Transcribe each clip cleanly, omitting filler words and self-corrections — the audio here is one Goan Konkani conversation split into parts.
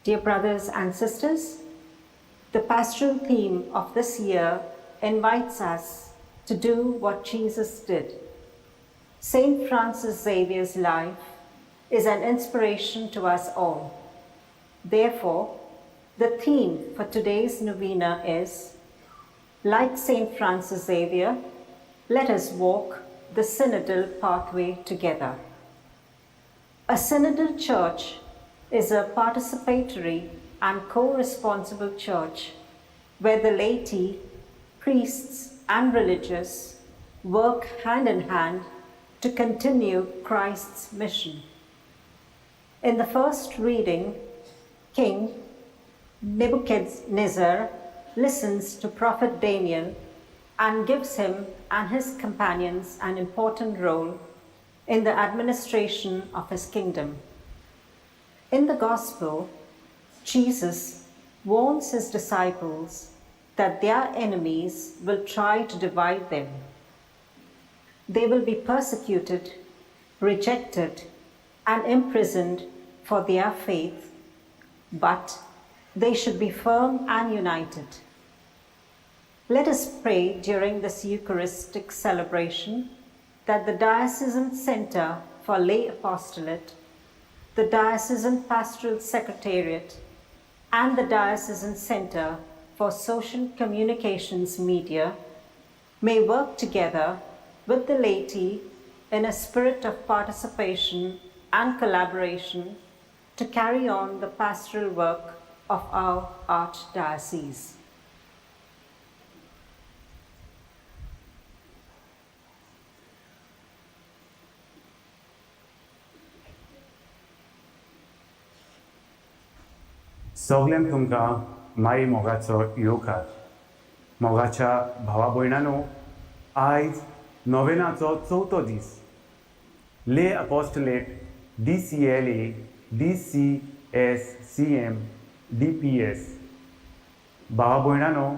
Dear brothers and sisters, the pastoral theme of this year invites us to do what Jesus did. Saint Francis Xavier's life is an inspiration to us all. Therefore, the theme for today's novena is, like Saint Francis Xavier, let us walk the synodal pathway together. A synodal church is a participatory and co-responsible church where the laity, priests, and religious work hand in hand to continue Christ's mission. In the first reading, King Nebuchadnezzar listens to Prophet Daniel and gives him and his companions an important role in the administration of his kingdom. In the Gospel, Jesus warns his disciples that their enemies will try to divide them. They will be persecuted, rejected, and imprisoned for their faith, but they should be firm and united. Let us pray during this Eucharistic celebration that the Diocesan Center for Lay Apostolate, the Diocesan Pastoral Secretariat, and the Diocesan Center for Social Communications Media may work together with the laity in a spirit of participation and collaboration to carry on the pastoral work of our Archdiocese. सगल्यांक तुमकां माई मोगाचो येवकार. मोगाच्या भावा भयणानो, आयज नोवेनाचो चवथो दीस. Lay apostolate D C L A D C S C M D P S. भावा भयणानो,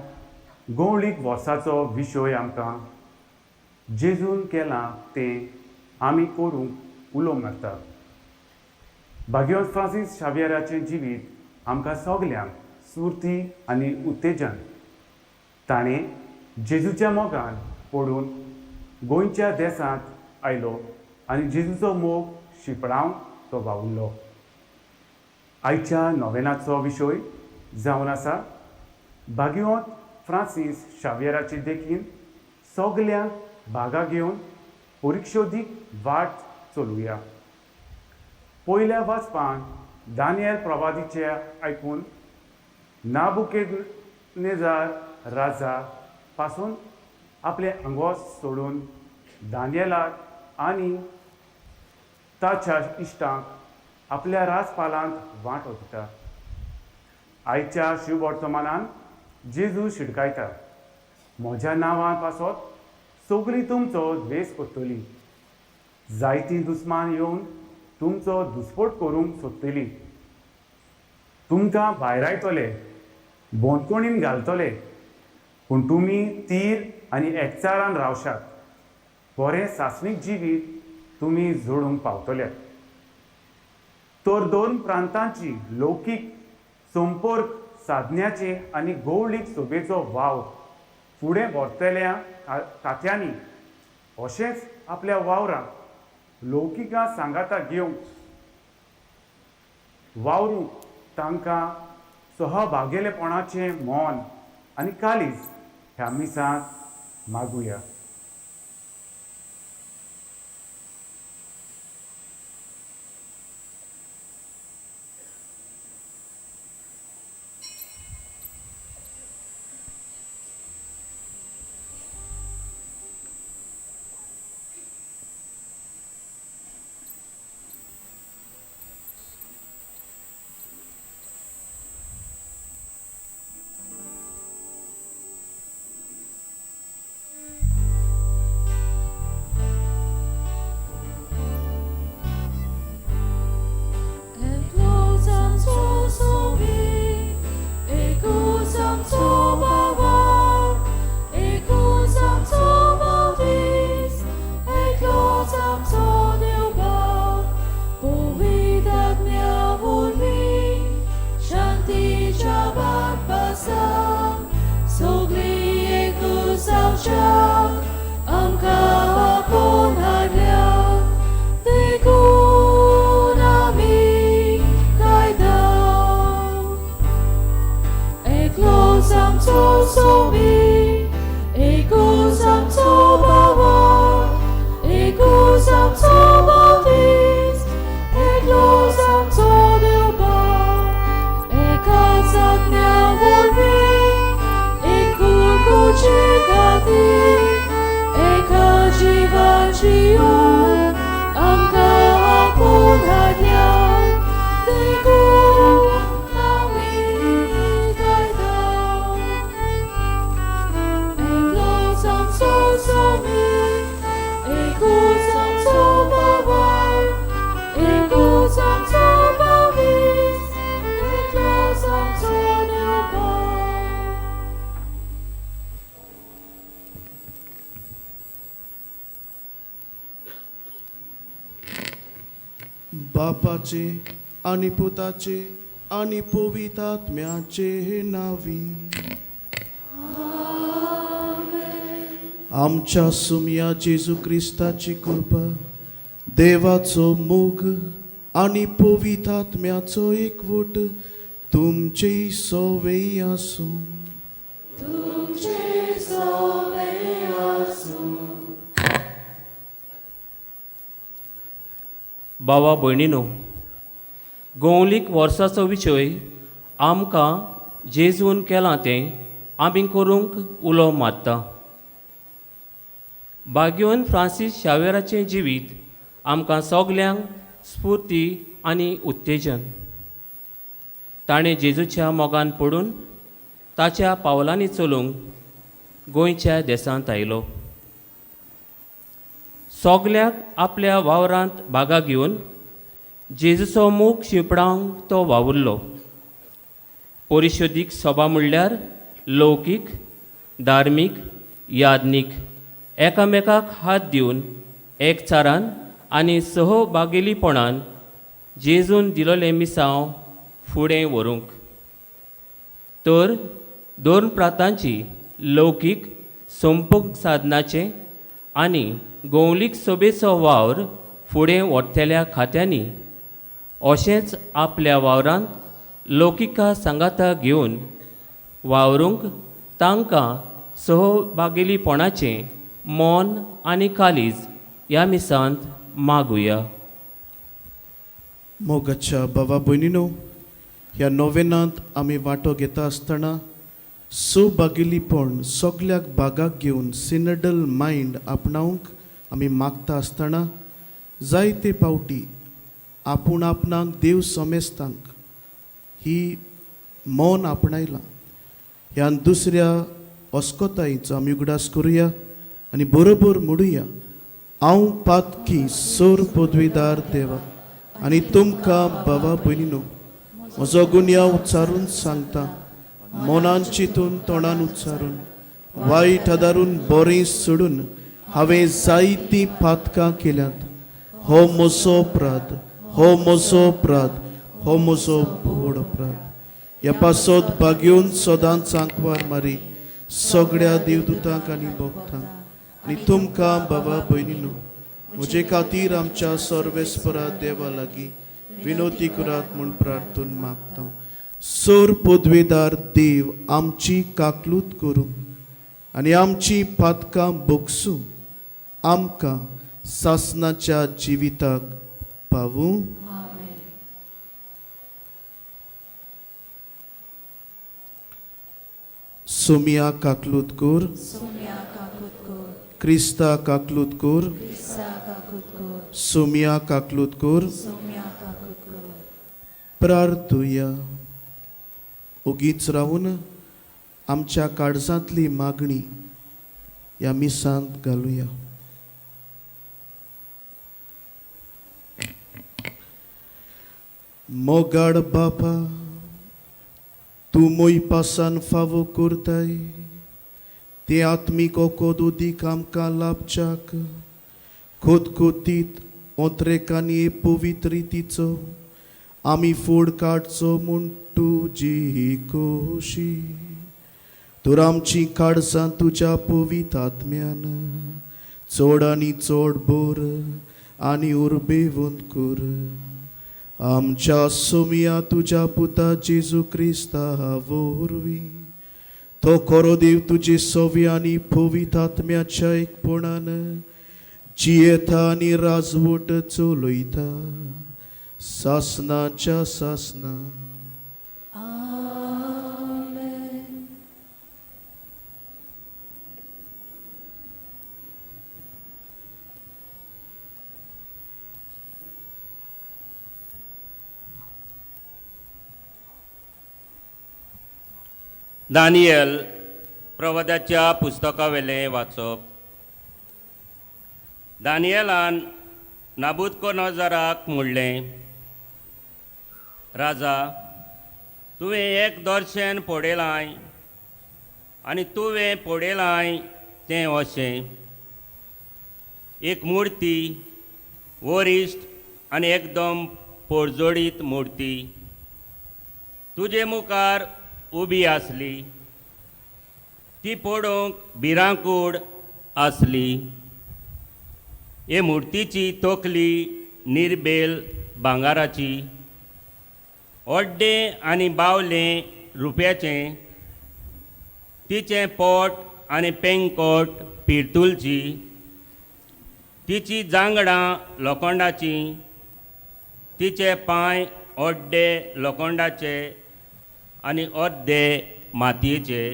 गवळीक वर्साचो विशय आमकां जेजून केलां तें आमी करूंक उलो मारता. भाग्यवंत फ्रांसीस शावियराचें जिवीत आमकां सगल्यांक स्फूर्ती आनी उत्तेजन. ताणें जेजूच्या मोगान पडून गोंयच्या देसांत आयलो आनी जेजूचो मोग शिंपडावन तो वावुरलो. आयच्या नोवेनाचो विशय जावन आसा भाग्यवंत फ्रांसीस शावियराचे देखीन सगल्यांक भागा घेवन परिक्षोदीक वाट चलुया. पयल्या वाचपान दानियल प्रवादीचे आयकून नाबुकेदनेजार राजा पासून आपले आंगोस सोडून दानियलाक आनी ताच्या इश्टांक आपल्या राजपालांत वांटो दिता. आयच्या शिववर्तमानान जेजू शिडकायता, म्हज्या नांवां पासत सगळीं तुमचो द्वेस करतली, जायतीं दुस्मान येवन तुमचो दुस्पोट करूंक सोदतली, तुमकां भायरायतले, बंदखणीन घालतले, पूण तुमी तीर आनी एकचारान रावशात, बरें सासणीक जिवीत तुमी जोडूंक पावतले. तर दोन प्रांतांची लौकीक संपर्क साधण्याचे आनी गवळीक सोबेचो वावर फुडें व्हरतल्या खात्यांनी अशेंच आपल्या वावराक लौकिकां सांगाता घेवंक वावरूंक तांकां सहभागेलेपणाचें मन आनी कालीज ह्या मिसांत मागुया. खातीर एका जिवाची ओड आमकां आपोवन हाडल्या देखून आमी गायता. एकलोच आमचो स्वामी, एकूच आमचो बाबा, एकूच आमचो बावीस, एकलोच आमचो देवबाप. बापाचे आनी पुताचे आनी पवित्र आत्म्याचे नावी. आमच्या सुमया जेजू क्रिस्ताची कृपा, देवाचो मोग आनी पवित्र आत्म्याचो एकवट तुमचे सोवे आसूं. तुमचे सोवे आसूं. भावा भयणीनो, गोवलीक वर्साचो विशय आमकां जेजून केलां तें आमी करूंक उलो मारता. बाग्योन फ्रांसीस शावेराचें जिवीत आमकां सगल्यांक स्फूर्ती आनी उत्तेजन. ताणें जेजूच्या मोगान पडून ताच्या पावलांनी चलूंक गोंयच्या देसांत आयलो. सगल्याक आपल्या वावरांत बागा घेवन जेजूचो मोग शिंपडावंक तो वावुरलो. परिशोदीक सभा म्हणल्यार लौकीक, धार्मीक, याज्ञीक एकामेकाक हात दिवन एकचारान आनी सहभागेलीपणान जेजून दिलोलें मिसांव फुडें व्हरूंक. तर दोन प्रांतांची लौकीक संपर्क साधनाचें आनी गोवलीक सभेचो वावर फुडें व्हरतल्या खात्यांनी अशेंच आपल्या वावरांत लौकिका सांगाता घेवन वावरूंक तांकां सहभागेलीपणाचें मन आनी कालीज ह्या मिसांत मागुया. मोगाच्या बाबा भयणीनो, ह्या नोवेनांत आमी वांटो घेता आसतना सहभागेलीपण सगल्याक भागाक घेवन सिनडल मायंड आपणावंक आमी मागता आसतना जायते पावटी आपूण आपणाक देव समेस्तांक ही मन आपणायलां. ह्या दुसऱ्या अस्कोतायेचो आमी उगडास करुया आनी बरोबर म्हणुया, हांव पातकी सोर पदवीदार देवा आनी तुमकां बाबा भयणीनो म्हजो गुन्यांव उच्चारून सांगता, मनान चिंतून तोंडान उच्चारून वायट आदारून बरें सोडून हांवें जायतीं पातकां केल्यांत. हो म्हजो अपराध, हो म्हजो अपराध, हो म्हजो व्हड अपराध. ह्या पासत बागेवन सदांच आंकवार मारी सगळ्या देवदूतांक आनी भक्तांक आनी तुमकां बाबा भयणीनो म्हजे खातीर आमच्या सर्वेस्परा देवा लागीं विनोती करात म्हूण प्रार्थून मागता. सोर पदवेदार देव आमची काकलूत करूं आनी आमची पातकां बोगसूं, आमकां सासनाच्या जिविताक पावूं. सोमिया काकलूत कर, क्रिस्ता काकलूत कर, सोमिया काकलूत कर. प्रार्थुया. ओगीच रावून आमच्या काळजांतली मागणी ह्या मिसांत घालुया. मोगाड बापा, तूं मोयपासान फावो करताय तें आत्मीक ओकोद उदीक आमकां लाभच्याक खोतखोतीत ओंत्रेकांनी पवित्र रितीचो आमी फोड काडचो म्हूण तुजी खोशी. तर आमची काळजां तुज्या पवित्र आत्म्यान चड आनी चड बोर आनी उर्बेवंत कर. आमच्या सोमिया तुज्या पुता जेजू क्रिस्ता वरवीं तो खरो देव तुजे सोवी आनी पवित्र आत्म्याच्या एकपणान जियेता आनी राजवट चलयता सासनाच्या सासना. आमेन. दानियल प्रवादाच्या पुस्तकावेलें वाचप. दानियलान नाबुदकोनोजराक म्हणलें, राजा, तुवें एक दर्शन पळयलां आनी तुवें पळयलां तें अशें, एक मुर्ती वरिश्ठ आनी एकदम पोरजोडीत मुर्ती तुजे मुखार उबी आसली. ती पळोवंक भिरांकूळ आसली. हे मुर्तीची तकली निर्बेल भांगाराची, ओड्डें आनी बावलें रुप्याचें, तिचें पोट आनी पेंकोट पिर्तुलची, तिची जांगडां लोखंडाची, तिचे पांय ओड्डे लोखंडाचे आनी अर्दे मातयेचे.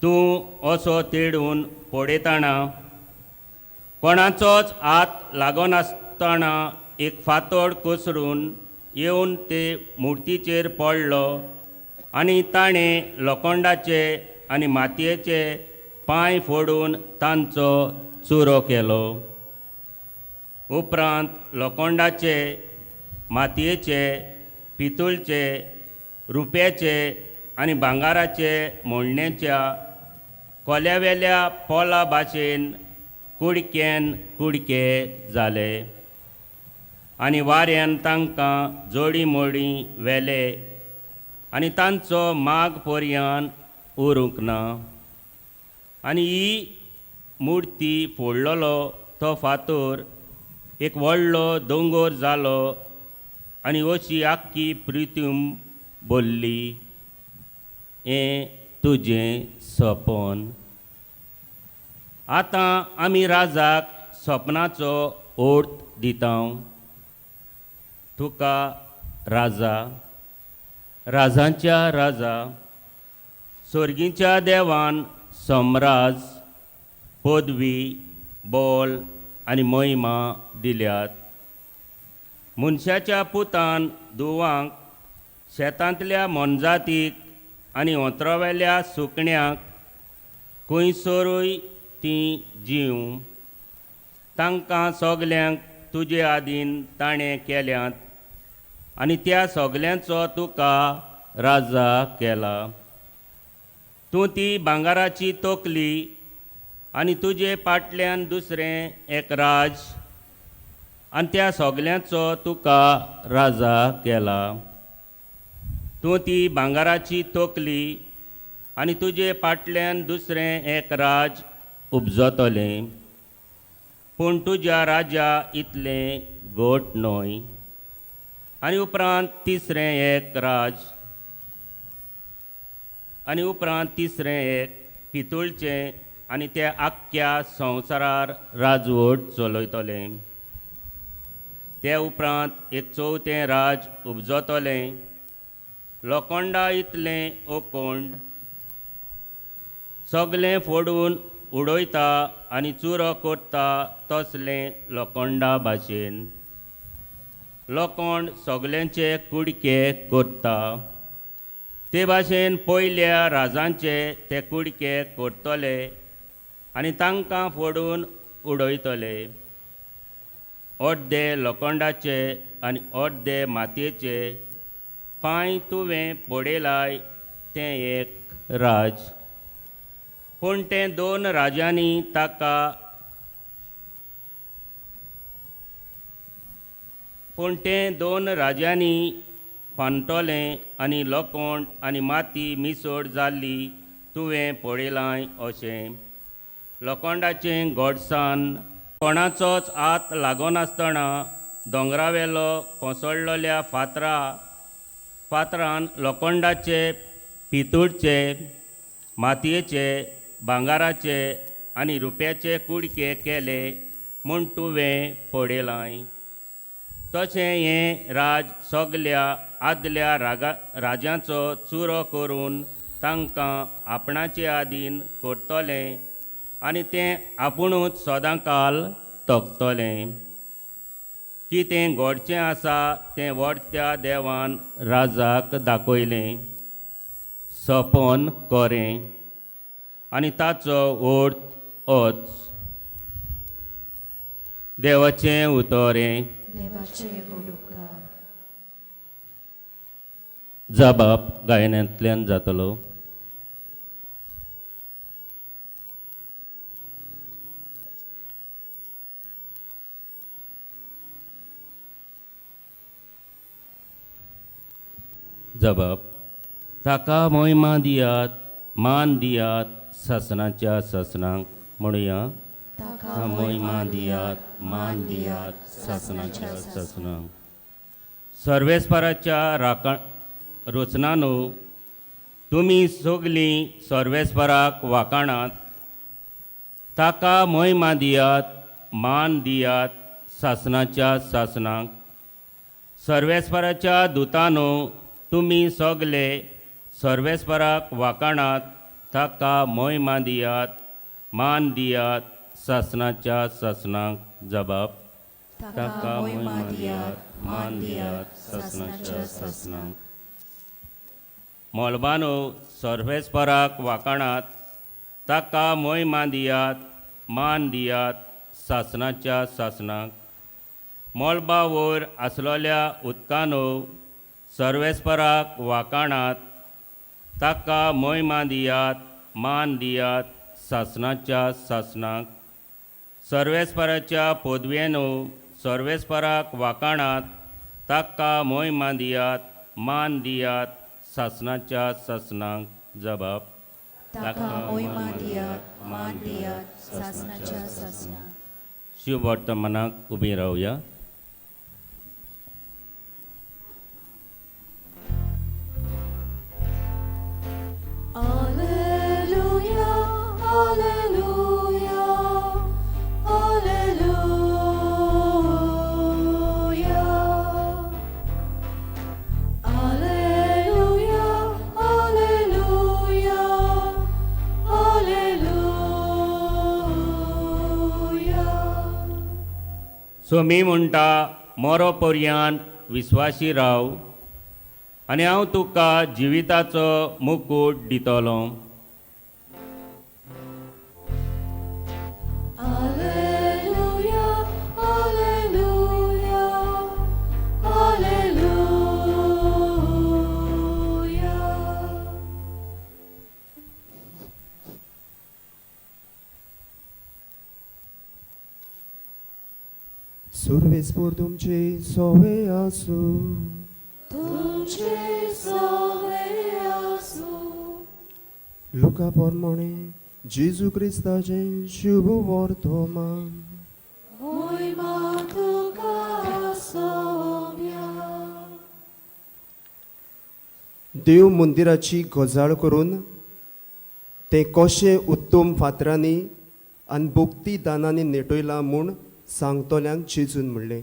तूं असो तेडून पळयतना कोणाचोच हात लागनासतना एक फातोड कोसळून येवन ते मुर्तीचेर पडलो आनी ताणें लोखंडाचे आनी मातयेचे पांय फोडून तांचो चुरो केलो. उपरांत लोखंडाचे, मातयेचे, पितुळचे, रुप्याचे आनी भांगाराचे मोडणेच्या कोल्यावेल्या पोला भाशेन कुडक्यान कुडके जाले आनी वाऱ्यान तांकां जोडी मोडी व्हेले आनी तांचो माग पर्यान उरूंक ना. आनी ही मुर्ती फोडलेलो तो फातर एक व्हडलो दोंगोर जालो आनी अशी आख्खी प्रितूम बोल्ली. हें तुजें सपन. आतां आमी राजाक सपनाचो अर्थ दिता. तुका राजा, राजांच्या राजा, स्वर्गीच्या देवान सम्राज, पदवी, बोल आनी महिमा दिल्यात. मनशाच्या पुतान दुवांक, शेतांतल्या मोनजातीक आनी ओंतरावेल्या सुकण्यांक खंयसरूय तीं जीव, तांकां सगल्यांक तुजे आदीन ताणें केल्यात आनी त्या सगल्यांचो तुका राजा केला. तूं ती भांगाराची तकली आनी तुजे पाटल्यान दुसरें एक राज आनी त्या सगल्यांचो तुका राजा केला. तूं ती भांगाराची तकली आनी तुजे पाटल्यान दुसरें एक राज उपजतलें, पूण तुज्या राजा इतलें घट न्हय. आनी उपरांत तिसरें एक राज आनी उपरांत तिसरें एक पितुळचें आनी ते आख्ख्या संवसारार राजवट चलयतलें. ते उपरांत एक चवथें राज उपजतलें, लोखंडा इतलें ओकोंड, सगलें फोडून उडयता आनी चुरो करता तसलें लोखंडा भाशेन. लोखंड सगल्यांचे कुडके करता ते भाशेन पयल्या राजांचे ते कुडके करतले आनी तांकां फोडून उडयतले. अर्दे लोखंडाचे आनी अर्दे मातयेचे पांय तुवें पळयलाय तें एक राज, पूण तें दोन राजांनी ताका पूण तें दोन राजांनी फांटोलें आनी लोखंड आनी माती मिसळ जाल्ली तुवें पळयलां अशें. लोखंडाचें गोडसान कोणाचोच हात लागनासतना दोंगरावेलो कोसळलेल्या फातरान लोखंडाचे, पितुळचे, मातयेचे, भांगाराचे आनी रुप्याचे कुडके केले म्हूण तुवें पळयलां. तशें हें राज सगल्या आदल्या राजांचो चुरो करून तांकां आपणाचे आदीन करतलें आनी तें आपुणूच सदांकाल तगतलें. कितें घडचें आसा तें व्हडत्या देवान राजाक दाखयलें. सपन कोरें आनी ताचो अर्थ ओच देवाचें उतरें देवाचे व्हड उपकार. जबाब गायनांतल्यान जातलो. जबाब ताका मोहिमा दियात मान दियात सासणाच्या सासणाक म्हणुया. ताका मोहिमा दियात मान दियात सासणाच्या सासणाक. सर्वेस्पराच्या राखण रचनानो तुमी सगलीं सर्वेस्पराक वाखाणात. ताका मोहिमा दियात मान दियात सासणाच्या सासणाक. सर्वेस्पराच्या दुतानो तुमी सगले सर्वेस्पराक वाखाणात. ताका मोहिमा दियात मान दियात सासणाच्या सासणाक. जबाब ताका मोहिमा दियात मान दियात सासणाच्या सासणाक. मोलबानो सर्वेस्पराक वाखाणात. ताका मोहिमा दियात मान दियात सासणाच्या सासणाक. मोलबा वयर आसलोल्या उदकानो सर्वेस्पराक वाखाणात. ताका मोहिमा दियात मान दियात सासणाच्या सासणाक. सर्वेस्पराच्या पदवेनो सर्वेस्पराक वाखाणात. ताका मोहिमा दियात मान दियात सासणाच्या सासणाक. जबाब ताका मोहिमा दियात मान दियात सासणाच्या सासणाक. शिव वर्तमानाक उबी रावया. Alleluia, Alleluia, Alleluia. Alleluia, Alleluia, Alleluia. Somi म्हणटा मोरो पर्यान विस्वाशी राव आनी हांव तुका जिविताचो मुकूट दितलो. Alleluia, Alleluia, Alleluia. सुर्वेस्पोर तुमचे सोवे आसूं. तुमचे सवे आसूं. लुका पोरमोणे जेजू क्रिस्ताचें शुभ वर्तमान. मोहिमा तुका सोम्या. देव मंदिराची गजाल करून तें कशें उत्तम फातरांनी आनी भक्ती दानांनी नेटयलां म्हूण सांगतल्यांक जेजून म्हणलें,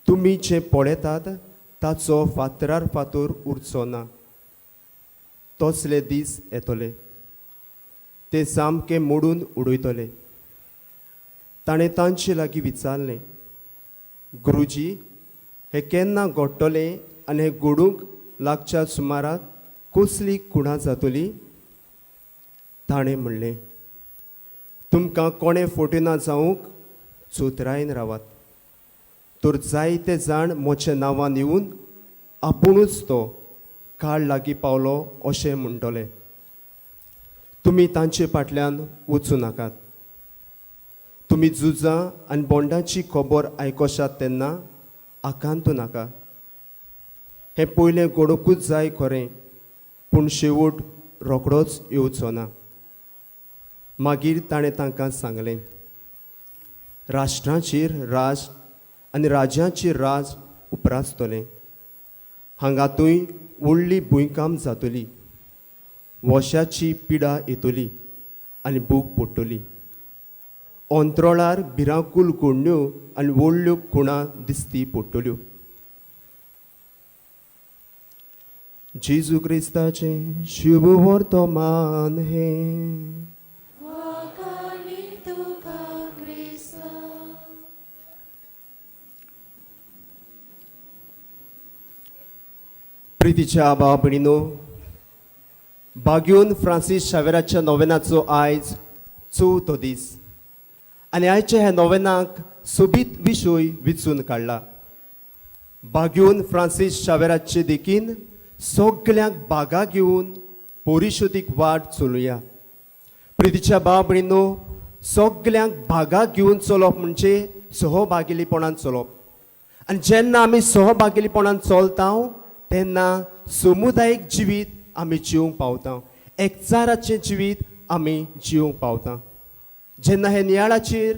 तुमी जें पळयतात ताचो फातरार फातर उरचो ना. तसले दीस येतले ते सामके मोडून उडयतले. ताणें तांचे लागीं विचारलें, गुरुजी हें केन्ना घडटलें आनी हें घडूंक लागच्या सुमाराक कसली खुणां जातली? ताणें म्हणलें, तुमकां कोणें फटयना जावंक चोतरायेन रावात. तर जायते जाण म्हज्या नांवान येवन आपुणूच तो काळ लागीं पावलो अशें म्हणटले. तुमी तांचे फाटल्यान वचूं नाकात. तुमी झुजां आनी बोंडाची खबर आयकोशात तेन्ना आकांतू नाका. हें पयलें घडोवंकूच जाय खरें, पूण शेवट रोखडोच येवचो ना. मागीर ताणें तांकां सांगलें, राष्ट्रांचेर राज आनी राज्याचेर राज उपरासतलें. हांगातूय व्हडली भुंयकांप जातली, वशाची पिडा येतली आनी भूक पडटली. अंत्रोळार भिरांकूल घडण्यो आनी व्हडल्यो खुणां दिसती पडटल्यो. जेजू क्रिस्ताचें शुभ वर्तमान हें. वाखाणी तुका क्रिस्ता. प्रितीच्या भाव भयणीनो, बाग्यून फ्रांसीस शावेराच्या नोवेनाचो आयज चवथो दीस आनी आयच्या ह्या नोवेनाक सोबीत विशय विचून काडला. बाग्यून फ्रांसीस शावेराचे देखीन सगल्यांक बागा घेवन परिशोदीक वाट चलुया. प्रितीच्या भाव भयणीनो, सगल्यांक भागा घेवन चलप म्हणजे सहभागिलीपणान चलप. आनी जेन्ना आमी सहभागिलीपणान चलता तेन्ना समुदायीक जिवीत आमी जिवंक पावता, एकचाराचें जिवीत आमी जिवंक पावता. जेन्ना हे नियाळाचेर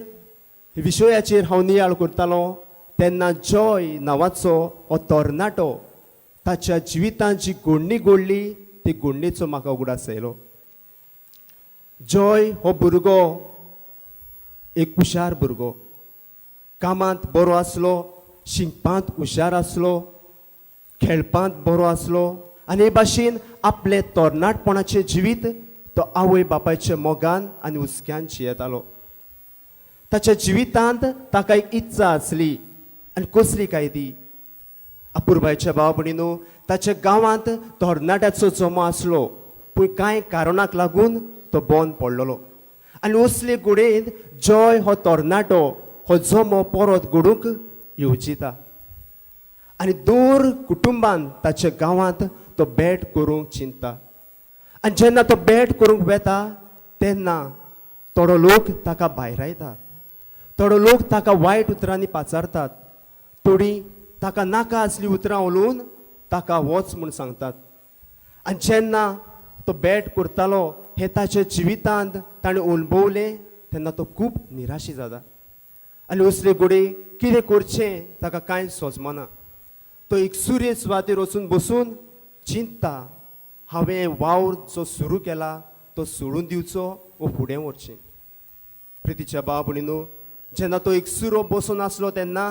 विशयाचेर हांव नियाळ करतालो तेन्ना जॉय नांवाचो हो तरणाटो ताच्या जिवितांत जी घडणी घडली ती घडणेचो म्हाका उगडास आयलो. जॉय हो भुरगो एक हुशार भुरगो, कामांत बरो आसलो, शिकपांत हुशार आसलो, खेळपांत बरो आसलो आनी हे भाशेन आपलें तरणाटपणाचें जिवीत तो आवय बापायच्या मोगान आनी हुस्क्यान जियेतालो. ताच्या जिवितांत ताका एक इत्सा आसली आनी कसली काय ती? अपुरबायच्या भाव भयणीनो, ताच्या गांवांत तरणाट्याचो जमो आसलो पूण कांय कारणाक लागून तो बंद पडलेलो आनी असले घडयेंत जॉय हो तरणाटो हो जमो परत घडूंक येवजिता आनी दर कुटुंबान ताच्या गांवांत तो भेट करूंक चिंतता. आनी जेन्ना तो भेट करूंक वेता तेन्ना थोडो लोक ताका भायरायतात, थोडो लोक ताका वायट उतरांनी पाचारतात, थोडीं ताका नाका आसलीं उतरां उलोवन ताका वच म्हूण सांगतात. आनी जेन्ना तो भेट करतालो हें ताच्या जिवितांत ताणें अणभवलें तेन्ना तो खूब निराशी जाता आनी असले घडये कितें करचें ताका कांय सोजमना. तो एक सुर्य सुवातेर वचून बसून चिंतता, हांवें वावर जो सुरू केला तो सोडून दिवचो वो फुडें व्हरचें. प्रितीच्या भाव भयणीनो, जेन्ना तो एक सुरो बसून आसलो तेन्ना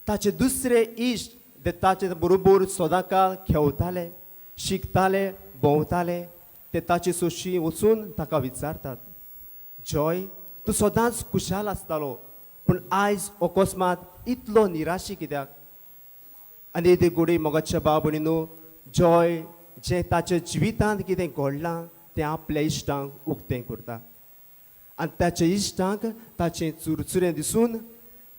ताचे दुसरे इश्ट ते ताचे बरोबर सदांकाळ खेळताले, शिकताले, भोंवताले, ते ताचे सोशी वचून ताका विचारतात, जॉय तूं सदांच खुशाल आसतालो पूण आयज अकस्मात इतलो निराशी कित्याक? आनी येदे घडये मोगाच्या भाव भयणीनो, जॉय जें ताच्या जिवितांत कितें घडलां तें आपल्या इश्टांक उक्तें करता आनी ताच्या इश्टांक ताचें चुरचुरें दिसून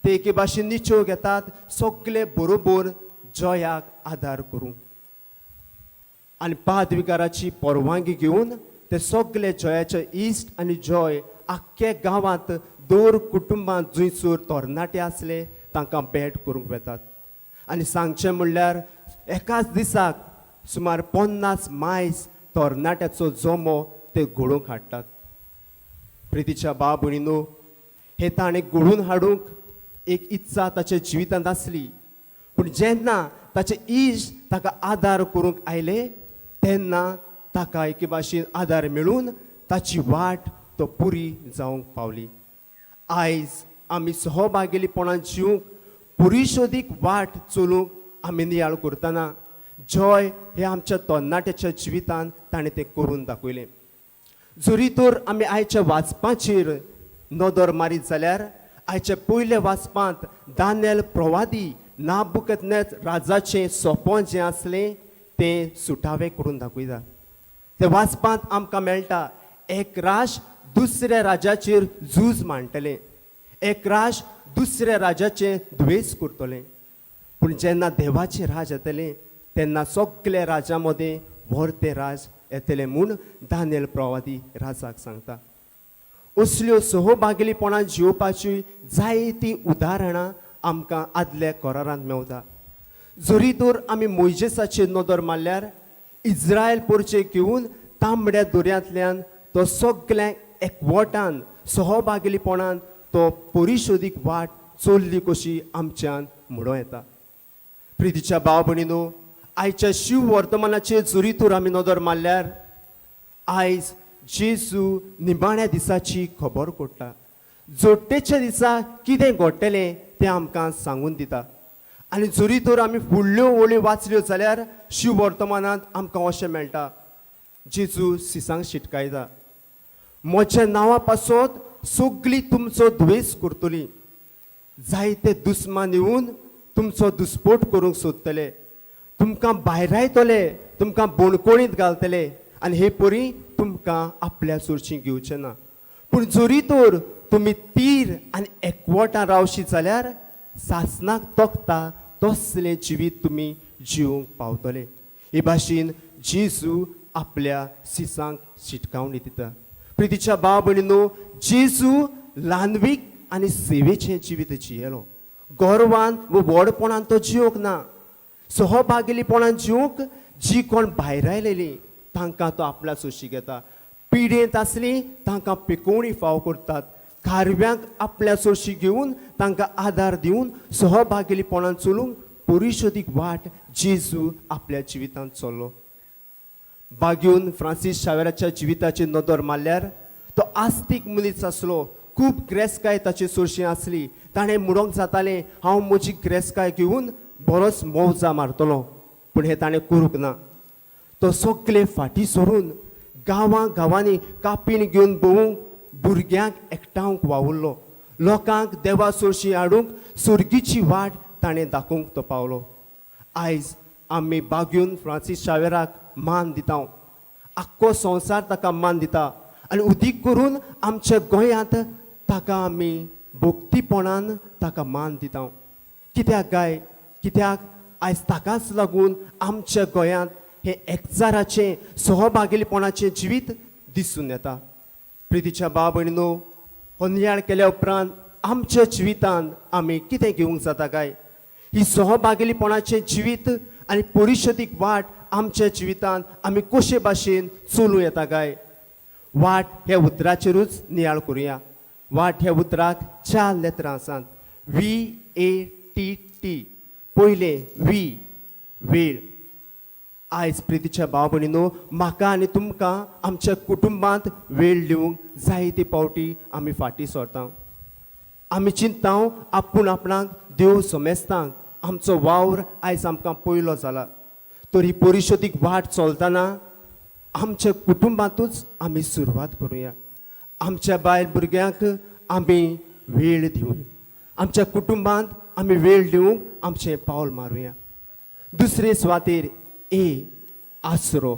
ते एके भाशेन निचो घेतात सगळे बरोबर जॉयाक आदार करूंक आनी पादविगाराची परवानगी घेवन ते सगळे जॉयाचे इश्ट आनी जॉय आख्खे गांवांत दर कुटुंबांत जंयसर तरणाटे आसले तांकां भेट करूंक वेतात. आनी सांगचें म्हणल्यार एकाच दिसाक सुमार 50 मायज तरणाट्याचो जमो ते घडोवंक हाडटात. प्रितीच्या भाव भयणीनो, हे ताणें घडोवन हाडूंक एक इत्सा ताच्या जिवितांत आसली पूण जेन्ना ताचे इश्ट ताका आदार करूंक आयले तेन्ना ताका एके भाशेन आदार मेळून ताची वाट तो पुरी जावंक पावली. आयज आमी सहभागेलीपणान जिवंक परिशोदीक वाट चलूंक आमी नियाळ करतना जॉय हे आमच्या तरणाट्याच्या जिवितांत ताणें तें करून दाखयलें. जरी तर आमी आयच्या वाचपाचेर नदर मारीत जाल्यार आयच्या पयल्या वाचपांत दानियल प्रवादी नाबुकदनेज राजाचें सोपण जें आसलें तें सुटावें करून दाखयता. ते वाचपांत आमकां मेळटा एक राष्ट्र दुसऱ्या राजाचेर झूज मांडटलें, एक राष्ट्र दुसऱ्या राजाचें द्वेस करतलें, पूण जेन्ना देवाचें राज येतलें तेन्ना सगल्या राजा मदें व्हर तें राज येतलें म्हूण दानियल प्रवादी राजाक सांगता. असल्यो सहभागीपणान जिवपाची जायतीं उदाहरणां आमकां आदल्या करारांत मेवता. जरी तर आमी मोयजेसाचेर नदर मारल्यार इज्रायल पोरचे घेवन तांबड्या दर्यांतल्यान तो सगळ्यांक एकवटान सहभागीपणान तो परिशोदीक वाट चल्ली कशी आमच्यान म्हणूं येता. प्रितीच्या भाव भयणीनो, आयच्या शिव वर्तमानाचेर जरी तर आमी नदर मारल्यार आयज जेजू निमाण्या दिसाची खबर कोडटा. जोडटेच्या दिसा कितें घडटलें तें आमकां सांगून दिता. आनी जरी तर आमी फुडल्यो ओळी वाचल्यो जाल्यार शिव वर्तमानांत आमकां अशें मेळटा, जेजू सिसांक शिटकायता, म्हज्या नांवा पासत सगळीं तुमचो द्वेस करतली, जायते दुस्मान येवन तुमचो दुस्पोट करूंक सोदतले, तुमकां भायरायतले, तुमकां बोणकोळींत घालतले आनी हे परी तुमकां आपल्या सोरशी घेवचें ना. पूण जरी तर तुमी तीर आनी एकवटान रावशी जाल्यार सासणाक तोखता तसलें जिवीत तुमी जिवंक पावतले. हे भाशेन जेजू आपल्या सिसांक शिटकावणी दिता. प्रितीच्या भाव भयणीनो, जेजू ल्हानवीक आनी सेवेचें जिवीत जियेलो. गर्वान वो व्हडपणान तो जिवंक ना. सहभागीपणान जिवंक जी कोण भायर आयलेली तांकां तो आपल्या सोशी घेता. पिडेंत आसली तांकां पिकोवणी फाव करतात. खारव्यांक आपल्या सोशी घेवन तांकां आदार दिवन सहभागीपणान चलूंक परिशोदीक वाट जेजू आपल्या जिवितांत चल्लो. बागेवन फ्रांसीस शावेराच्या जिविताचेर नदर मारल्यार तो आस्तीक मनीस आसलो. खूब ग्रेसकाय ताची सोरशी आसली. ताणें म्हणूंक जातालें, हांव म्हजी ग्रेसकाय घेवन बरोच मौजा मारतलो. पूण हें ताणें करूंक ना. तो सगळे फाटीं सरून गांवां गांवांनी कापीण घेवन भोंवूंक भुरग्यांक एकठावंक वावुरलो. लोकांक देवा सोरशी हाडूंक सुर्गीची वाट ताणें दाखोवंक तो पावलो. आयज आमी बागेवन फ्रांसीस शावेराक मान दिता. आख्खो संवसार ताका मान दिता आनी उदीक करून आमच्या गोंयांत ताका आमी भक्तीपणान ताका मान दिता. कित्याक काय? कित्याक आयज ताकाच लागून आमच्या गोंयांत हें एकचाराचें सहभागीपणाचें जिवीत दिसून येता. प्रितीच्या भाव भयणीनो, हो नियाळ केल्या उपरांत आमच्या जिवितांत आमी कितें घेवंक जाता काय? ही सहभागीपणाचें जिवीत आनी परिशदीक वाट आमच्या जिवितांत आमी कशे भाशेन चलूं येता काय? वाट ह्या उतराचेरूच नियाळ करुया. वाट ह्या उतराक 4 लेतरां आसात. VATT. पयलें V, वेळ. आयज प्रितीच्या भाव भयणीनो, म्हाका आनी तुमकां आमच्या कुटुंबांत वेळ दिवंक जायते पावटी आमी फाटीं सरता. आमी चिंता आपूण आपणाक देव समेस्तांक आमचो वावर आयज आमकां पयलो जाला. तर ही परिशदीक वाट चलतना आमच्या कुटुंबांतूच आमी सुरवात करुया. आमच्या बायल भुरग्यांक आमी वेळ दिवया. आमच्या कुटुंबांत आमी वेळ दिवंक आमचें पावल मारुया. दुसरे सुवातेर ए, आसरो.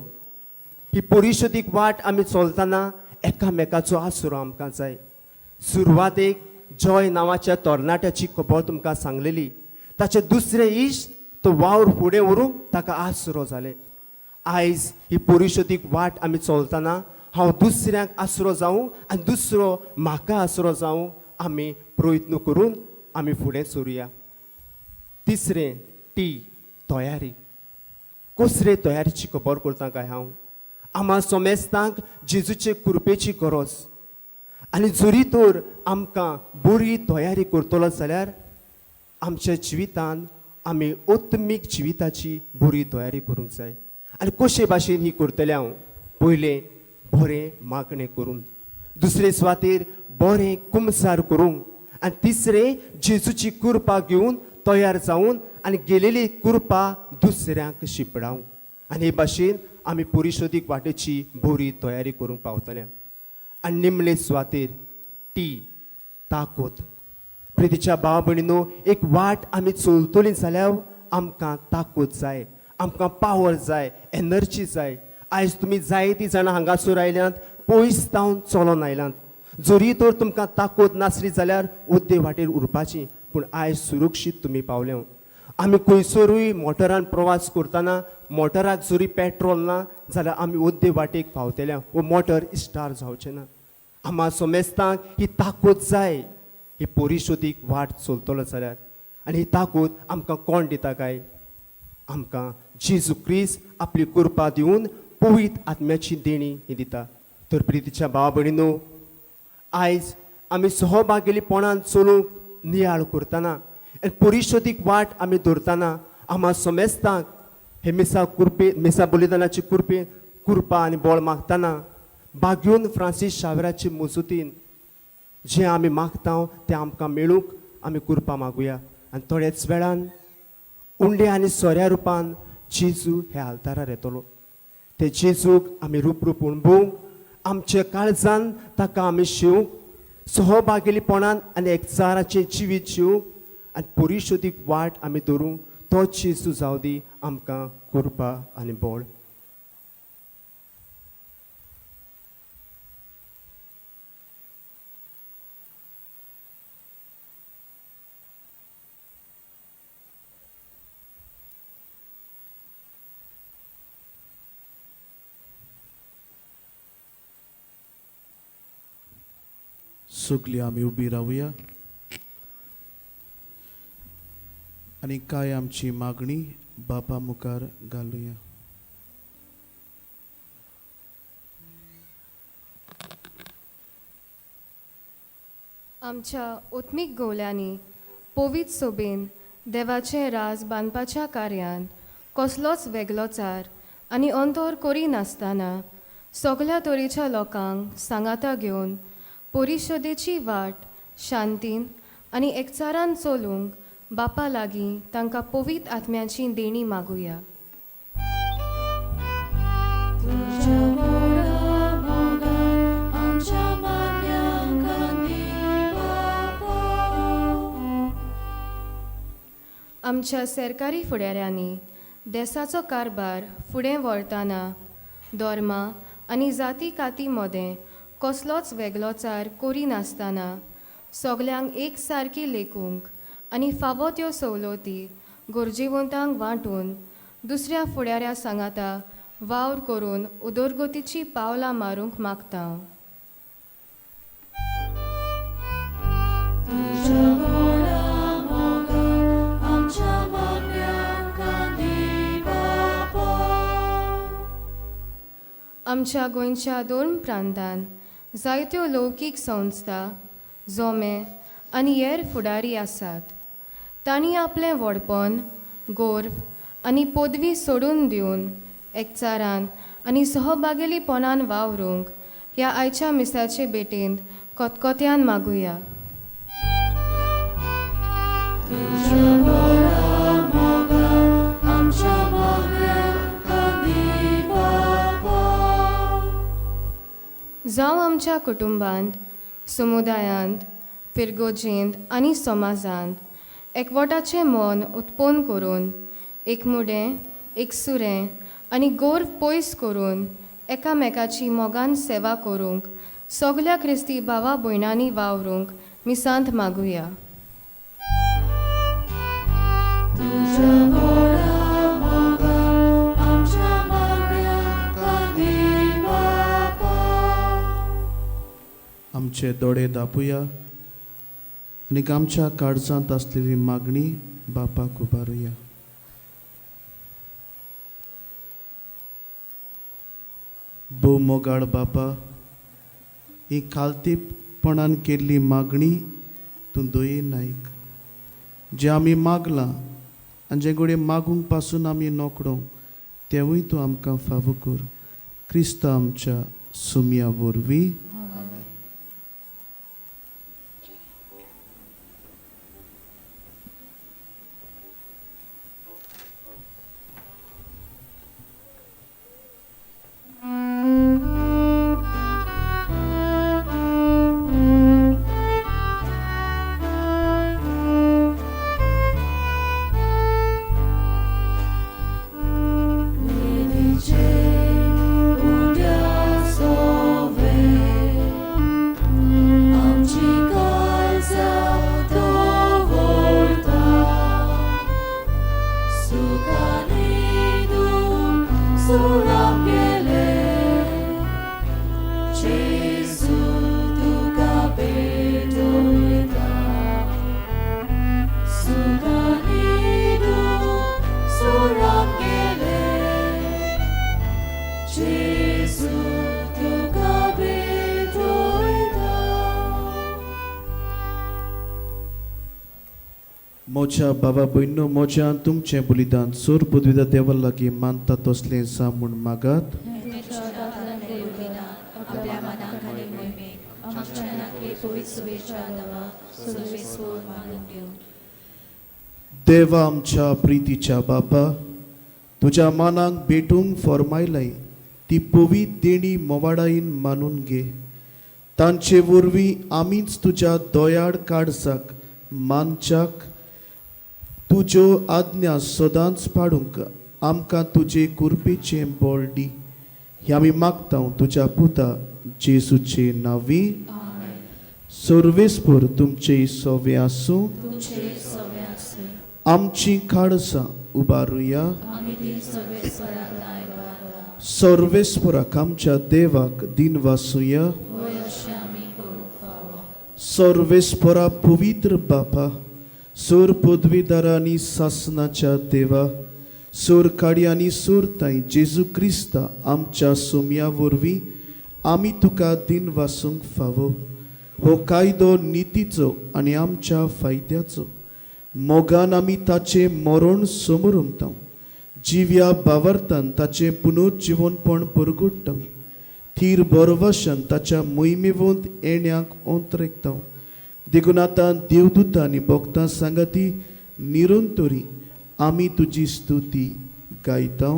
ही परिशदीक वाट आमी चलतना एकामेकाचो आसरो आमकां जाय. सुरवातेक जॉय नांवाच्या तरणाट्याची खबर तुमकां सांगलेली. ताचे दुसरे इश्ट तो वावर फुडें व्हरूंक ताका आसरो जाले. आयज ही परिशदीक वाट आमी चलतना हांव दुसऱ्यांक आसरो जावं आनी दुसरो म्हाका आसरो जावं आमी प्रयत्न करून आमी फुडें सरुया. तिसरें टी, तयारी. कसले तयारीची खबर करता काय हांव? आमा समेस्तांक जेजूचे कृपेची गरज आनी जरी तर आमकां बरी तयारी करतलो जाल्यार आमच्या जिवितांत आमी आत्मीक जिविताची बरी तयारी करूंक जाय. आनी कशे भाशेन ही करतलें हांव? पयलें बरें मागणें करून, दुसरे सुवातेर बरें कुमसार करूंक आनी तिसरें जेजूची कृपा घेवन तयार जावन आनी गेलेली कृपा दुसऱ्यांक शिंपडावंक. आनी हे भाशेन आमी परिशोदीक वाटेची बरी तयारी करूंक पावतले. आनी निमणे सुवातेर टी, ताकद. प्रितीच्या भाव भयणीनो, एक वाट आमी चलतली जाल्यार आमकां ताकद जाय, आमकां पावर जाय, एनर्जी जाय. आयज तुमी जायतीं जाणां हांगासर आयल्यांत, पयस जावन चलोन आयल्यांत. जरी तर तुमकां ताकद नासली जाल्यार उद्दे वाटेर उरपाची, पूण आयज सुरक्षीत तुमी पावल्या. आमी खंयसरूय मोटरान प्रवास करतना मोटराक जरी पेट्रोल ना जाल्यार आमी उद्दे वाटेक पावतले वो मोटर स्टार जावचें ना. आमा समेस्तांक ही ताकद जाय ही परिशोदीक वाट चलतलो जाल्यार. आनी ही ताकद आमकां कोण दिता काय? आमकां जेजू क्रिस्त आपली कृपा दिवन पवित्र आत्म्याची देणी ही दिता. तर प्रितीच्या भाव भयणीनो, आयज आमी सहभागीपणान चलूंक नियाळ करतना आनी परिशोदीक वाट आमी दवरतना आमा समेस्तांक हे मिसा कृपे मिसा बलिदानाची कृपे कृपा आनी बळ मागतना बागयोन फ्रांसीस शावराचे मजतीन जें आमी मागता तें आमकां मेळूंक आमी कृपा मागुया. आनी थोड्याच वेळान उंडे आनी सोऱ्या रुपान जेजू हे आल्तारार येतलो. ते जेजूक आमी रूप रूप अणभवूंक, आमच्या काळजान ताका आमी शिवंक, सहभागीपणान आनी एकचाराचें जिवीत जिवंक आनी परिशोदीक वाट आमी धरूंक तो जेजू जावं दी आमकां कृपा आनी बळ. सगळीं आमी उबी रावया आनी कांय आमची मागणी बापा मुखार घालुया. आमच्या ओत्मीक गोवल्यांनी पवित्र सोबेन देवाचें राज बांदपाच्या कार्यान कसलोच वेगळोचार आनी अंतर करिनासतना सगल्या तरेच्या लोकांक सांगाता घेवन परिशदेची वाट शांतीन आनी एकचारान चलूंक बापा लागीं तांकां पवित्र आत्म्याची देणी मागुया. तुज्या व्हडा मोगान आमच्या मागण्यांक दी बापा. आमच्या सरकारी फुडाऱ्यांनी देसाचो कारभार फुडें व्हरतना धर्मा आनी जाती काती मदें कसलोच वेगळोचार करिनासतना सगल्यांक एक सारकी लेखूंक आनी फावो त्यो सवलती गरजेवंतांक वांटून दुसऱ्या फुडाऱ्या सांगाता वावर करून उदरगतीची पावलां मारूंक मागता. तुज्या व्हडा मोगान आमच्या मागण्यांक दी बापा. आमच्या गोंयच्या दोन प्रांतान जायत्यो लौकीक संस्था, जोमे आनी हेर फुडारी आसात. तांणी आपलें व्हडपण, गोर्व आनी पदवी सोडून दिवन एकचारान आनी सहभागेलीपणान वावरूंक ह्या आयच्या मिसाचे भेटेंत खतखत्यान मागुया. तुज्या व्हडा मोगान आमच्या मागण्यांक दी बापा. जावं आमच्या कुटुंबांत, समुदायांत, फिरगोजेंत आनी समाजांत एकवटाचें मन उत्पन्न करून एकमुडें, एकसुरें आनी गोर्व पयस करून एकामेकाची मोगान सेवा करूंक सगल्या क्रिस्ती भावा भयणांनी वावरूंक मिसांत मागुया. तुज्या व्हडा मोगान आमच्या मागण्यांक दी बापा. आमचे दोळे दापुया आनी आमच्या काळजांत आसलेली मागणी बापाक उबारुया. भोव मोगाळ बापा, ही खालतीपणान केल्ली मागणी तूं दयेन आयक. जें आमी मागलां आनी जें घडये मागूंक पासून आमी नोकडो तेवूय तूं आमकां फावो कर. क्रिस्त आमच्या सुमया वरवीं. मोच्या बाबा भयणो, मोज्या तुमचें बलिदान सोर पदवीदा देवा लागीं मानता तसलें जा म्हूण मागात. देवा आमच्या प्रितीच्या बापा, तुज्या मानाक भेटूंक फॉर्मायलाय ती पवित्र देणी मोवाडायेन मानून घे. तांचे वरवीं आमीच तुज्या दयाळ काळजाक मानच्याक तुज्यो आज्ञा सदांच पाडूंक आमकां तुजे कृपेचें बळ दी. हें आमी मागता तुज्या पुता जेजूचे नांवी. सर्वेस्पर तुमचे सवे आसूं. आमची काळजां उबारुया. सर्वेस्पराक आमच्या देवाक दिनवासुया. सर्वेस्परा पवित्र बापा, सोर पदवीदारांनी सासनाच्या देवा, सोर काडयांनी सोरताय जेजू क्रिस्ता आमच्या सोम्या वरवीं आमी तुका दिन वासूंक फावो. हो कायदो नितीचो आनी आमच्या फायद्याचो. मोगान आमी ताचें मरण समोर उमता, जिव्या बावरतान ताचें पुनर्जिवनपण परगुट्टा, थीर बरवशान ताच्या मोहिमेवंत येण्याक अंतरेकता. देखून आतां देवदूतां आनी भक्तां सांगाती निरंतरी आमी तुजी स्तुती गायता.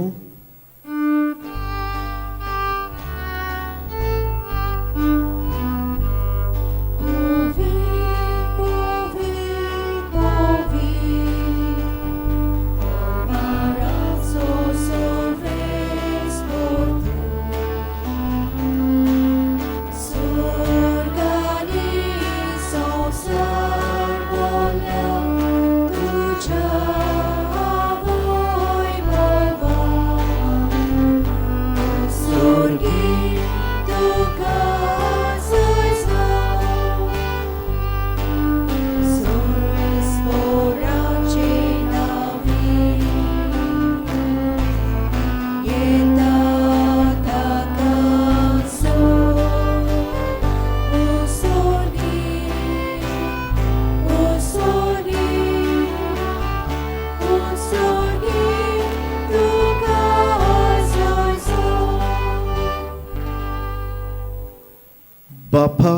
बापा,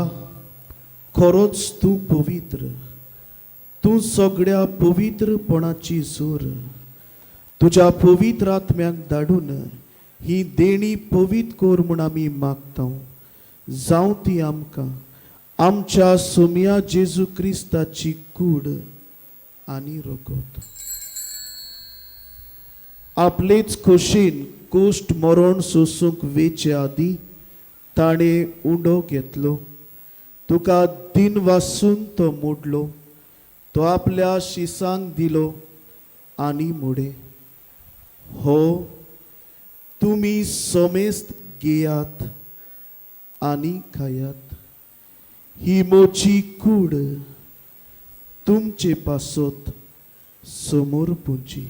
खरोच तूं पवित्र, तूं सगळ्या पवित्रपणाची जोर. तुज्या पवित्र आत्म्याक धाडून ही देणी पवित्र कर म्हूण आमी मागता. जावं ती आमकां आमच्या सोम्या जेजू क्रिस्ताची कूड आनी रगत. आपलेच खोशेन कोश्ट मरण सोसूंक वेचे आदीं ताणें उंडो घेतलो, तुका दिन वासून तो मोडलो, तो आपल्या शिसांक दिलो आनी मोडे, हो तुमी समेस्त घेयात आनी खायात, ही मोची कूड तुमचे पासत समोर पुंची.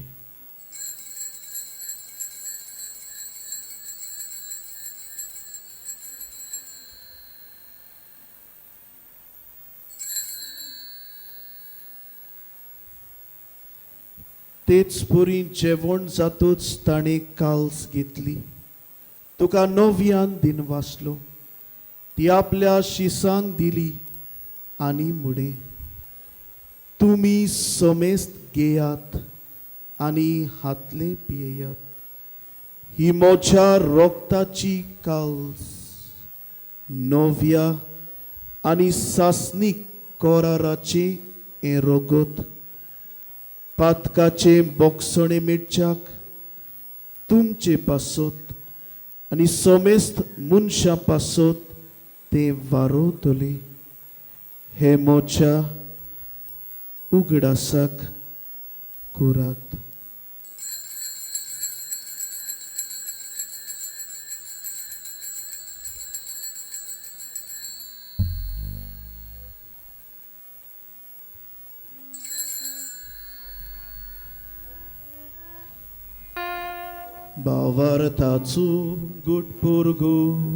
तेच परी जेवण जातूच ताणें काल्स घेतली, तुका नव्यान दिन वाचलो, ती आपल्या शिसांक दिली आनी म्हणें, तुमी समेस्त घेयात आनी हातले पियेयात, ही म्हज्या रोगताची काल्स, नव्या आनी सासणीक कराराचें हें रगत, पातकाचें बोगसणें मेळच्याक तुमचे पासत आनी समेस्त मनशां पासत तें वारोवतलें. हें म्हज्या उगडासाक करात. भावार्थाचो गुटपुरगुटूया.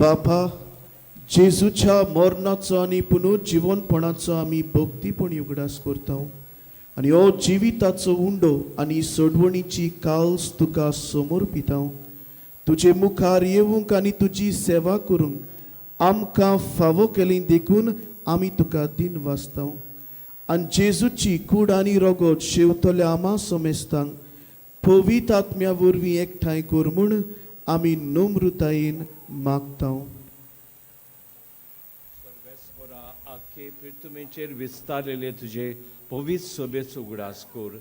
बापा, जेजूच्या मरणाचो आनी पुनर्जिवनपणाचो आमी भक्तीपणी उगडास करता आनी हो जिविताचो उंडो आनी सोडवणीची काल्स तुका समर्पिता. तुजे मुखार येवंक आनी तुजी सेवा करूंक आमकां फावो केली देखून आमी तुका दिन वाचता. आनी जेजूची कूड आनी रगत शेवतल्या आमा समेस्तांक पवित्र आत्म्या वरवीं एकठांय कर म्हूण आमी नम्रतायेन मागता. सर्वेस्परा आख्खे पिर्तुमेचेर विस्तारलेले तुजे पवित्र सोबेचो उगडास कर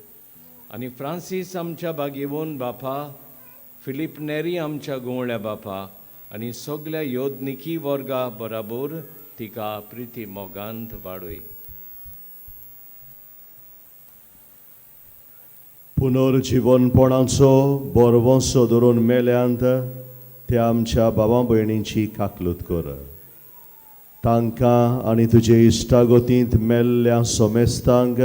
आनी फ्रांसीस आमच्या बागेवन बापा, फिलीप नेरी आमच्या गोवळ्या बापा आनी सगल्या योदनिकी वर्गा बराबर तिका प्रिती मोगांत वाडय. पुनर्जिवनपणाचो बरवंसो धरून मेल्यांत त्या आमच्या भावा भयणींची काकलूत कर. तांकां आनी तुजे इश्टागतींत मेल्ल्या सोमेस्तांक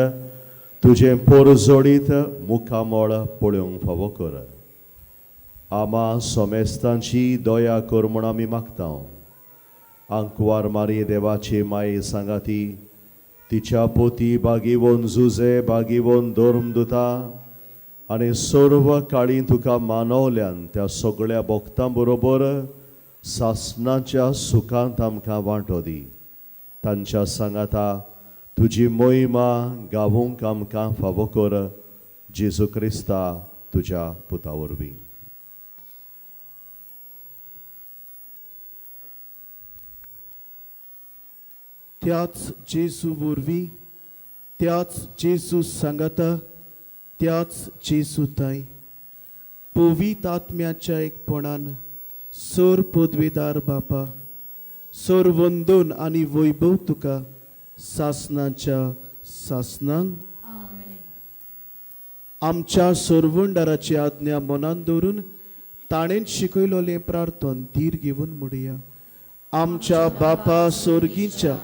तुजें पोरजोडीत मुखामळ पळोवंक फावो कर. आमा सोमेस्तांची दया कर म्हूण आमी मागता. आंकवार मारी देवाची माये सांगाती तिच्या पोती बागीवन जुजे बागीवन धर्मदुता आनी सर्व काळी तुका मानवल्यान त्या सगळ्या भक्तां बरोबर सासणाच्या सुखांत आमकां वांटो दी. तांच्या सांगाता तुजी मोहिमा गावूंक आमकां फावो कर, जेजू क्रिस्ता तुज्या पुता वरवीं. त्याच जेजू वरवीं, त्याच जेजू सांगाता, त्याच जेजू ताई पवित्र आत्म्याच्या एकपणान सोर पदवेदार बापा, सोर वंदन आनी वैभव तुका सासनाच्या सासनांक. आमच्या सोरवंडाराची आज्ञा मनान दवरून ताणें शिकयलोलें प्रार्थन धीर घेवन म्हणया. आमच्या बापा सोर्गीच्या,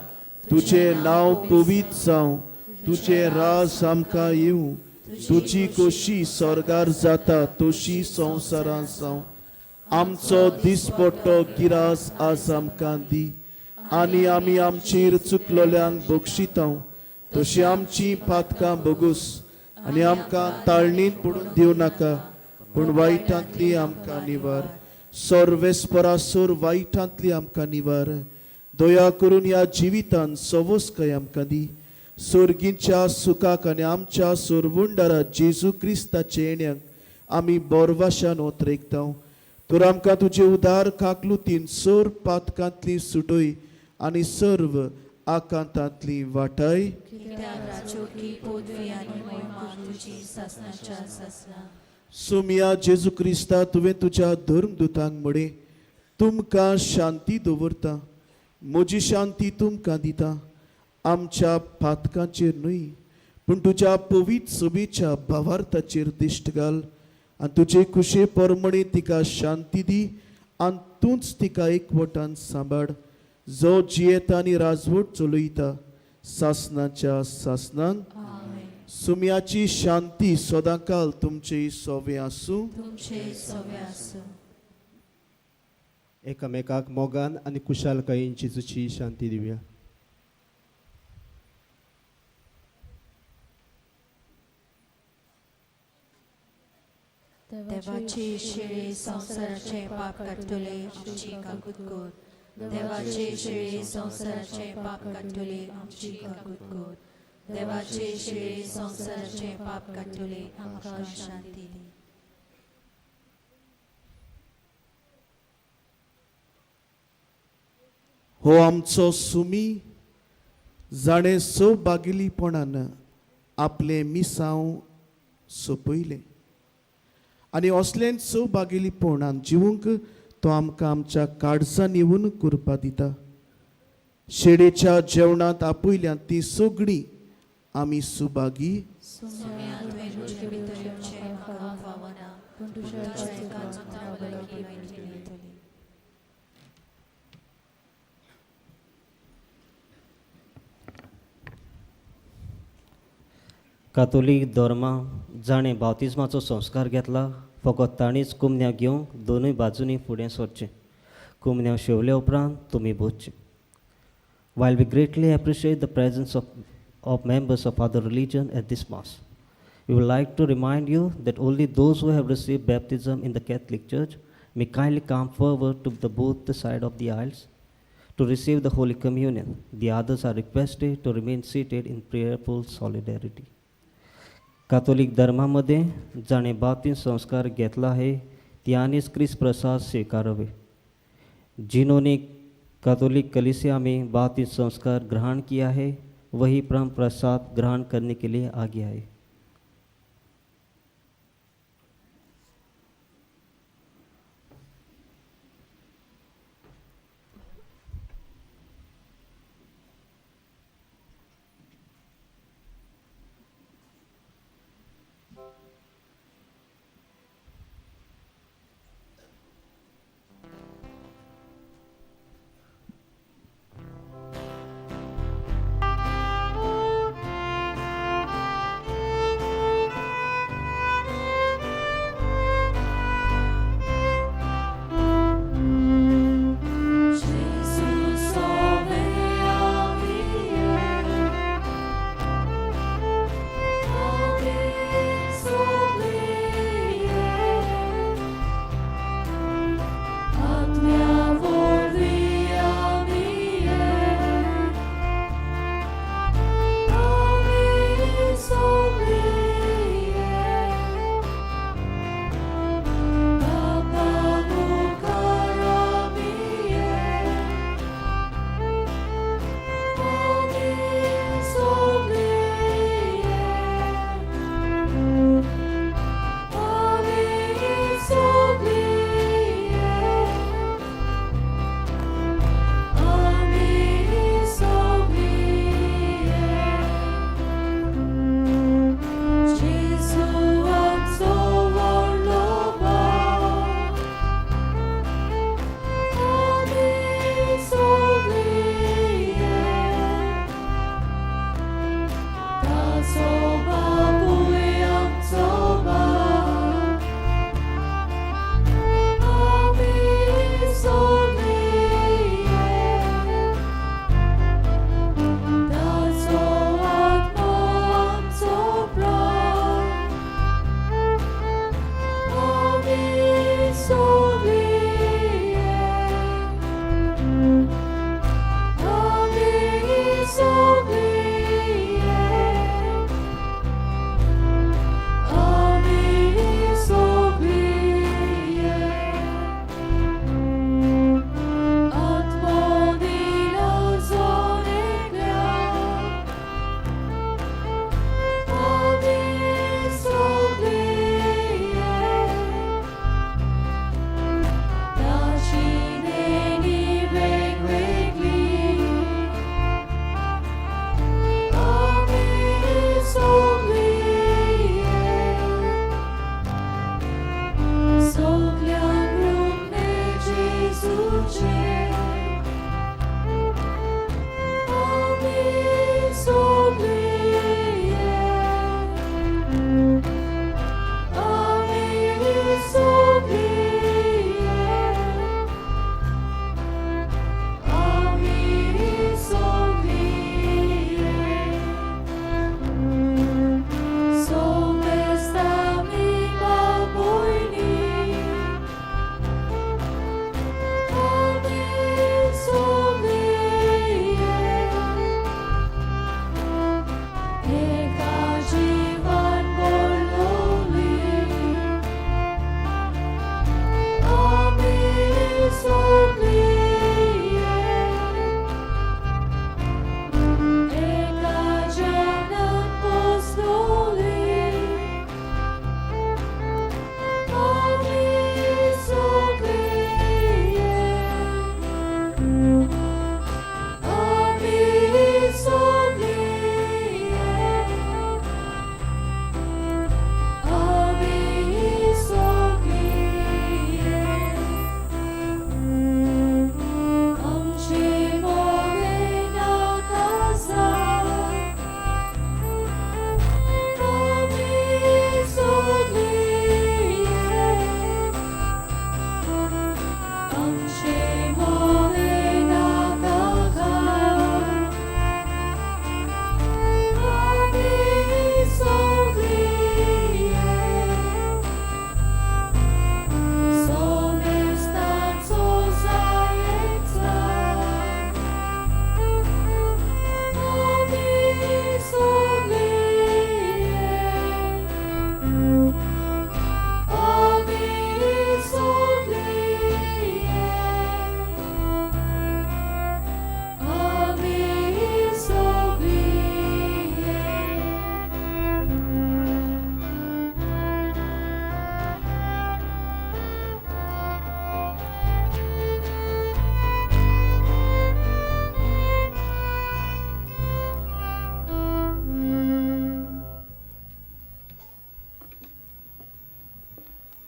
तुजें नांव पवित्र जावं, तुजें राज आमकां येवं, तुजी कोशी स्वर्गार जाता तशी संवसारांत जावं. आमचो दिसपट्टो गिरास आज आमकां दी आनी आमी आमचेर चुकलोल्यांक बक्षितांव तशी आमची पातकां बगूस आनी आमकां ताळणींत पडून दिवं नाका, पूण वायटांतली आमकां निवार. सर्वेस्परासोर वायटांतली आमकां निवार. दया करून ह्या जिवितान सवस्काय आमकां दी. सोर्गींच्या सुखाक आनी आमच्या सोरवंडारा जेजू क्रिस्ताचे येण्याक आमी बोरवाशान ओतरेकता. तर आमकां तुजे उदार काकलुतीन सोर पातकांतली सुटय आनी सर्व आकांतांतली वाटाय. सुमिया जेजू क्रिस्ता, तुवें तुज्या धर्मदुतांक म्हळें, तुमकां शांती दवरता, म्हजी शांती तुमकां दिता. आमच्या पातकांचेर न्हय पूण तुज्या पवित्र सभेच्या भावार्थाचेर दिश्ट घाल आनी तुजे कुशे परमणे तिका शांती दी आनी तूंच तिका एकवटान सांबाळ, जो जियेता आनी राजवट चलयता सासनाच्या सासनांक. सुम्याची शांती सदांकाल तुमचे सोवे आसूं. एकामेकाक मोगान आनी कुशालकायेन जेजूची शांती दिवया. देवाची शिळी संवसाराचे पाप काडटले आमची काकूत कर. देवाची शिळी संवसाराचे पाप काडटले आमची काकूत कर. देवाची शिळी संवसाराचे पाप काडटले आमकां शांती दी. हो आमचो सुमी जाणें सौभागिलीपणान आपलें मिसांव सोंपयलें आनी असलें सौभागिलीपणान जिवूंक तो आमकां आमच्या काळजान येवन करपा दिता. शेडेच्या जेवणांत आपयल्यान ती सगळीं आमी सुभागी. कातोलीक धर्मा जाणें बाप्तिज्माचो संस्कार घेतला फकत ताणीच कुमन्या घेवंक दोनूय बाजूंनी फुडें सरचें. कुमन्या शेवले उपरांत तुमी बसचें. While we greatly appreciate the presence of members of other religion at this mass, we would like to remind you that only those who have received baptism in the Catholic Church may kindly come forward to the both the side of the aisles to receive the Holy Communion. The others are requested to remain seated in prayerful solidarity. Catholic धर्मामध्ये जाणें बाप्तीज्म संस्कार घेतला आहे त्यांनीच क्रिस्त प्रसाद स्वीकारावे. जिनोनी कैथोलिक कलीसिया में बाप्तिस्म संस्कार ग्रहण किया है, वही परम प्रसाद ग्रहण करने के लिए आगे आए।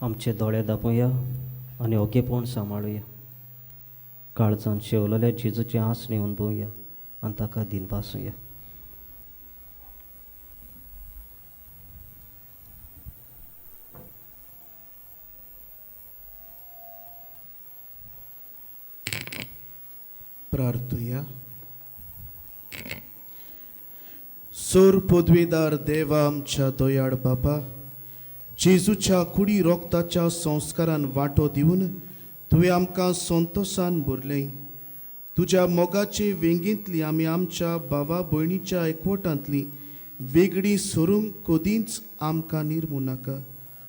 आमचे दोळे दापोवया आनी ओगेपण सांबाळुया. काळजान शेवलेल्या जेजूचे आसणे अनुभवया आनी ताका दिनवासुया. प्रार्थुया. सोर पदवेदार देवा आमच्या दयाळ बापा, जेजूच्या कुडी रोगताच्या संस्कारान वांटो दिवन तुवें आमकां संतोसान भरलें. तुज्या मोगाचे वेंगेंतली आमी आमच्या भावा भयणीच्या एकवटांतली वेगळी सरूंक कदींच आमकां निर्मू नाका.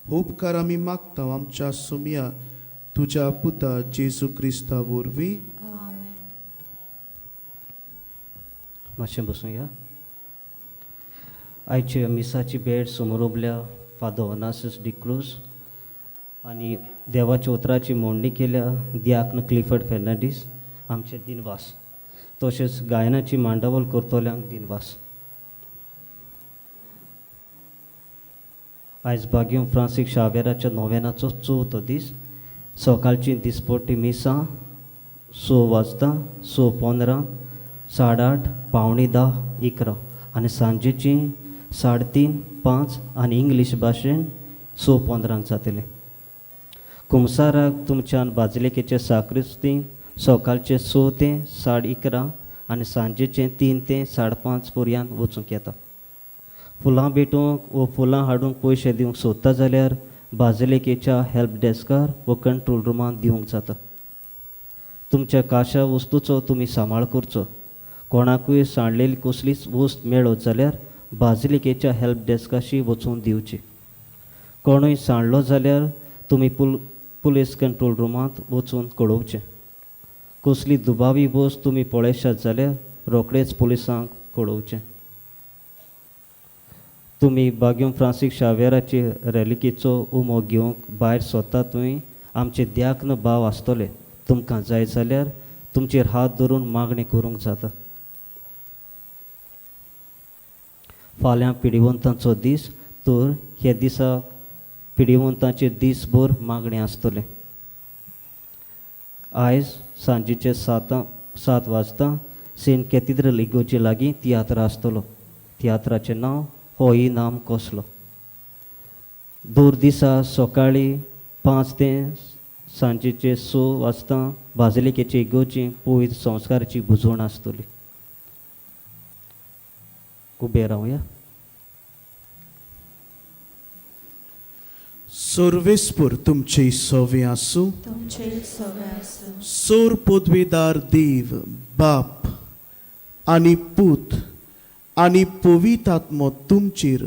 उपकार आमी मागता आमच्या सुमया तुज्या पुता जेजू क्रिस्ता वरवीं. मातशें बसुया. आयचे मिसाची भेट समोर उबल्या फादर ओनासीस डिक्रूज आनी देवाच्या उतराची मोडणी केल्या दियाक्न क्लिफर्ड फेर्नांडीस आमचे दिनवास. तशेंच गायनाची मांडावळ करतल्यांक दिनवास. आयज बाग्यूम फ्रांसीक शावेराच्या नोवेनाचो चवथो दीस. सकाळची दिसपट्टी मिसां 6 वाजता, 6:15, 8:30, 9:45, 11 आनी सांजेची 3:30, 5 आनी इंग्लीश भाशेन 6:15 जातलें. कुमसाराक तुमच्यान बाजलेकेचे साक्रिस्ती सकाळचे 6 ते 11:30 आनी सांजेचे 3 ते 5:30 पर्यंत वचूंक येता. फुलां भेटूंक वो फुलां हाडूंक पयशे दिवंक सोदता जाल्यार बाजलेकेच्या हेल्प डेस्कार वो कंट्रोल रुमांत दिवंक जाता. तुमच्या काशा वस्तूचो तुमी सांबाळ करचो. कोणाकूय सांडलेली कसलीच वस्त मेळत जाल्यार बाजिलिकेच्या हेल्प डेस्काशी वचून दिवची. कोणूय सांडलो जाल्यार तुमी पुलीस कंट्रोल रुमांत वचून कळोवचें. कसली दुबावी वस्त तुमी पळयशात जाल्यार रोखडेच पुलिसांक कळोवचें. तुमी बाग्यूम फ्रांसीक शावेराचे रेलिकेचो उमो घेवंक भायर सोदता थंय आमचे द्याक्न भाव आसतले. तुमकां जाय जाल्यार तुमचेर हात धरून मागणी करूंक जाता. फाल्यां पिडिवंतांचो दीस, तर ह्या दिसा पिडिवंतांचे दीसभर मागणें आसतलें. आयज सांजेचे 7 वाजता सेंट कॅथेड्रल इगोर्जे लागीं तियात्र आसतलो. तियात्राचें नांव हो इनाम कसलो. दर दिसा सकाळीं 5 ते सांजेचे 6 वाजता बाजिलिकेचे इगोर्जे पवित्र संस्काराची बुजवण आसतली. उबे रावया. सर्वेस्पर तुमचे सवे आसूं. सोर पदवेदार देव बाप आनी पूत आनी पवित्र आत्मो तुमचेर,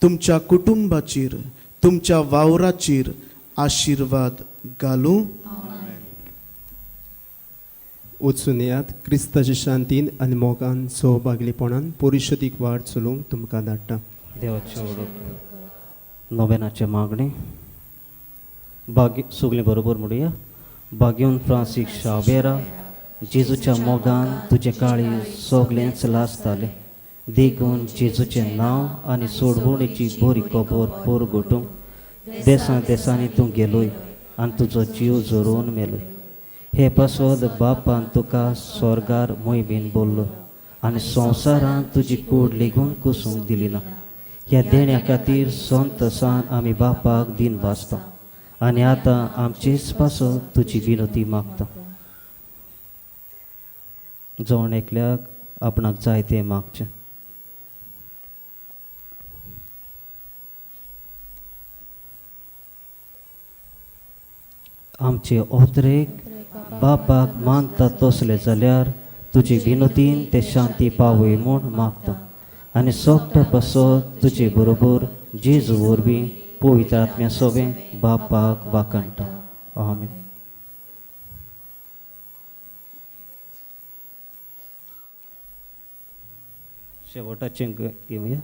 तुमच्या कुटुंबाचेर, तुमच्या वावराचेर आशिर्वाद घालूं. वचून येयात क्रिस्ताच्या शांतीन आनी मोगान सहभागीपणान परिशदीक वाट चलोवंक तुमकां धाडटा. देवाचें नोवेनाचें मागणें बागी सगळीं बरोबर म्हणुया. बाग्यून फ्रांसीक शावेरा, जेजूच्या मोगान तुजें काळीज सगळेंच लासतालें, देखून जेजूचें नांव आनी सोडवणेची बरी खबर परगटूंक देसां देसांनी तूं गेलोय आनी तुजो जीव झरोवन मेलोय. हे पासत बापान तुका स्वर्गार मोहिमेन बोल्लो आनी संवसारांत तुजी कूड लेगून कुसूंक दिली ना. ह्या देण्या खातीर संतसान आमी बापाक दिन वाचता आनी आतां आमचेच पासत तुजी विनती मागता. जण एकल्याक आपणाक जाय तें मागचें. आमचे ओतरेक बापाक मानता तसले जाल्यार तुजे विनोदीन ते शांती पावय म्हूण मागता आनी सोगट्या पासत तुजे बरोबर जेजू वरवीं पवित्र आत्म्या सोबें बापाक वाखाणटा. आमेन. शेवटाचें घेवया.